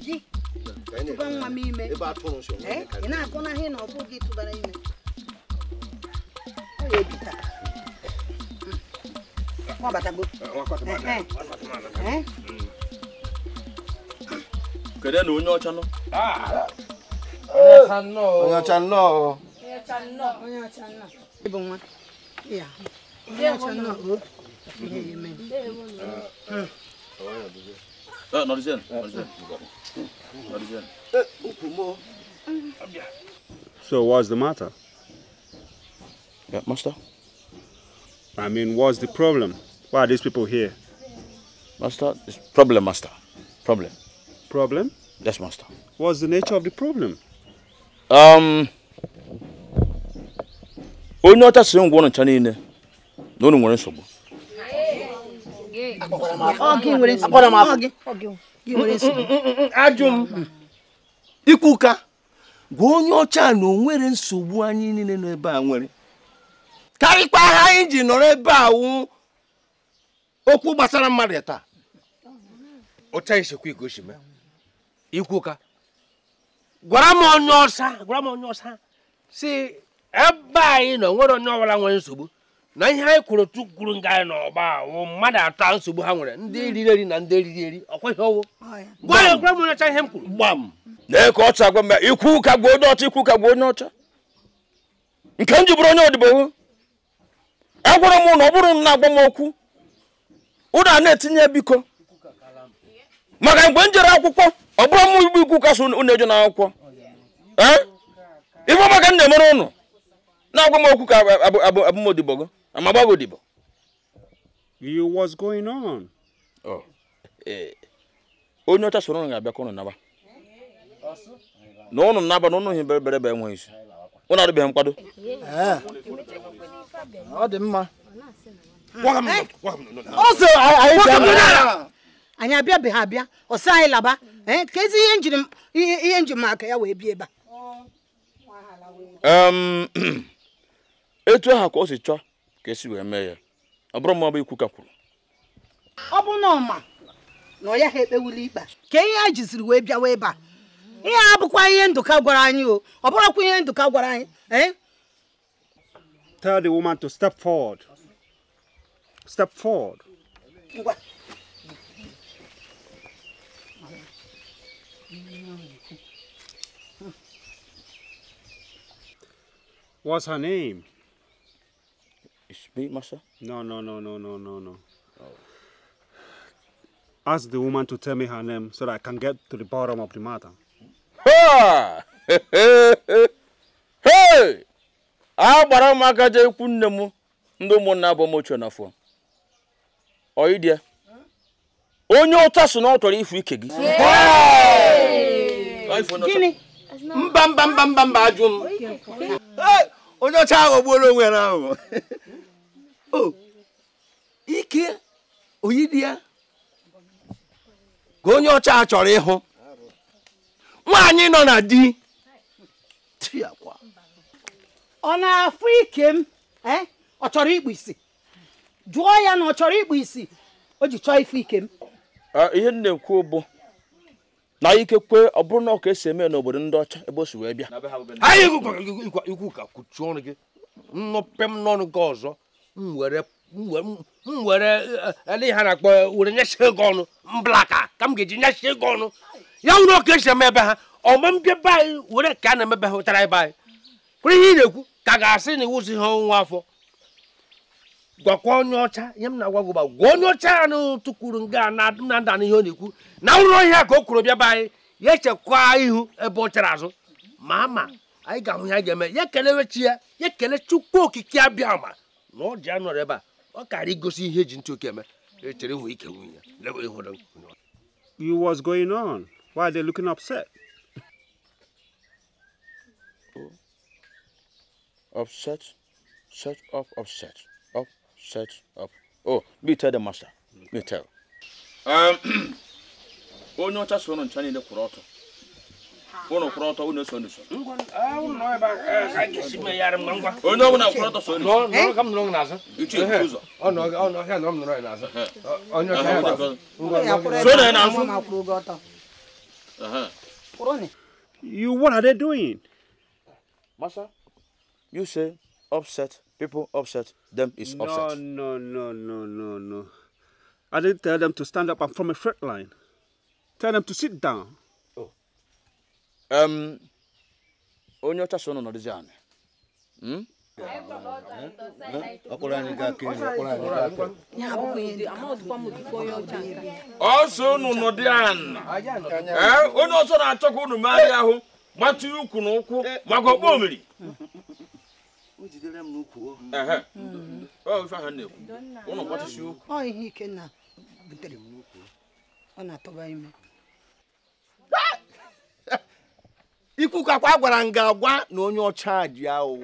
Gị tụba nwa m ime. Ị na-akọ na ihe na ọ bụghị tụbara ime. Ọ ya ebi taa. Nwa batago. Kedu na onye ọcha nọ? Onye ọcha nnọọ. Onye ọcha nnọọ. Ịbụ nwa. Ya. Onye ọcha nnọọ. Ihe ya eme. So what's the matter? Yeah, master. I mean, what's the problem? Why are these people here? Master, it's problem, master. Problem. Problem? Yes, master. What's the nature of the problem? Onye ọcha si ngwa ụnụ ncha niile na ụnụ nwere nsogbu. Ajụ m Ikwuka gwa onye ọcha na o nwere nsogbu anyị niile nọ ebe a nwere. Karịkwa ha anyị ji nọrọ ebe a wụ okwu gbasara mmadụ taa. Ọcha isekwa iko si mee. Ikwuka gwara m onye ọcha, gwara m onye ọcha si ebe anyị nọ nwere onye ọbụla nwere nsogbu na ihe anyị kwuru tukwuru nga anyị n'ọgba ahụ mmadụ atọ nsogbu ha nwere ndị eriri eri na ndị eriri eri ọkwa ihe ọwụ. Gwa ya, gwara m onye ọcha ihe m kwuru. Gbam. Nee ka ọcha gwa m Ikwuka gwa onye ọcha, Ikwuka gwa onye ọcha. Nke m ji bụrụ onye odibo hụ. Agwara m na ọ bụrụ m na-agwa m okwu ụnụ a na-etinye biko. Maka mgbe m jere akwụkwọ ọ bụrụ m igbu Ikwuka so unu eje n'akwụkwọ. Ife maka m na-emere ụnụ na-agwa m okwu ka abụ m odibo gị ama gbago odibo. You, what's going on? Oh. Onye ọcha soro ụnụ ga-abịa ka ụnụ naba. Na ụnụ naba na ụnụ hi bere bere enweghị isi. Ụnụ adịbeghị nkwado. Ọ dị mma. Anyị abịabeghị abịa, ọ sị anyị laba. Ka ezi ihe nji maka ya wee bịa ebe a. Etu aha ka o si chọọ ka esi wee mee ya. Ọ bụrụ ma ọ bụ Ikwuka kwuru. Ọ bụ na ọma na ọ ya ha ekpewuli ikpe ka ihe a jiziri wee bịawa ebe a. Ihe a bụkwa ihe Ndụka gwara anyị o. Ọ bụrụkwa ihe Ndụka gwara anyị. Tell the woman to step forward. Step forward. Ngwa. What's her name? It's me, master. No. Oh. Ask the woman to tell me her name so that I can get to the bottom of the matter. Ha! Hey! Agbara m aka jee ikwu nne m ndị ụmụnna abụọ m ochie n'afọ. Oyidia. Onye ụta sị na ọ chọrọ ifu ike gị. Gịnị? Mba mba mba mba mba ajụ m. Onye ọcha aghọgbuola onwe ya n'aghụghọ. O ike Oyidia ka onye ọcha chọrọ ịhụ. Nwaanyị nọ na di. Ọ na-afụ ike m, ọ chọrọ ikpu isi. Jụọ ya na ọ chọrọ ikpu isi. O ji chọọ ifu ike m. Ihe m na-ekwu bụ na ikekwe ọ bụrụ na ọ ka esi eme n'obodo ndị ọcha ebe o si wee bịa. Anyị Ikwuka kuchie ọnụ gị nnọpe m n'ọnụ gị ọzọ m were ele ha na-akpọ were nyechie gị ọnụ mblaka ka m ga-eji nyechie gị ọnụ ya wụrụ ọ ka esi eme ebe ha ọma mbịa be anyị were ka a na-emebe ha ụtara ebe anyị kwere ihe ị na-ekwu ka ga-asị na iwụzi ha ọnwa afọ. Gwakwa onye ọcha ihe m na-agwa gị gwa onye ọcha ya na tụkwuru nga na nda n'ihe ọ na-ekwu na ụlọ ihe ka o kwuru bịa be anyị ya echekwa ihu ebe ọ chara azụ ma ama anyị ga-ahụ ihe anyị ga-eme ya kelewe chi ya ya kele Chukwu okike abịa ma na ọ ji anọrọ ebe a ọ kara igosi ihe eji ntị oke eme echere ihu ike nwunye lewe ihu. You, what's going on? Why are they looking upset? Upset, set up, upset, up, set up. Oh, me tell the master. Me tell. Onye ọcha so ncha niile kwụrụ ọtọ. Ụnụ kwụrụ ọtọ, unu eso n'uso. Onye ọbụla kwụrụ ọtọ so n'uso. Ichie ụzọ. So na n'azụ. You, what are they doing? Master, you say upset, people upset, them is upset. No, no, no, no, no. I didn't tell them to stand up and form a straight line. Tell them to sit down. Oh. Onye ọcha so nọdụzi anị. Ọ so unu nọdụ anị. Onye ọcha na-achọ ka unu megharịa ahụ, gbatụ ukwu na ụkwụ maka okpo omiri. Ọ ihe Ikenna butere ọ na-atụba ime. Ikwu ka kwa gwara nga agwa na onye ọcha ji aghụghọ.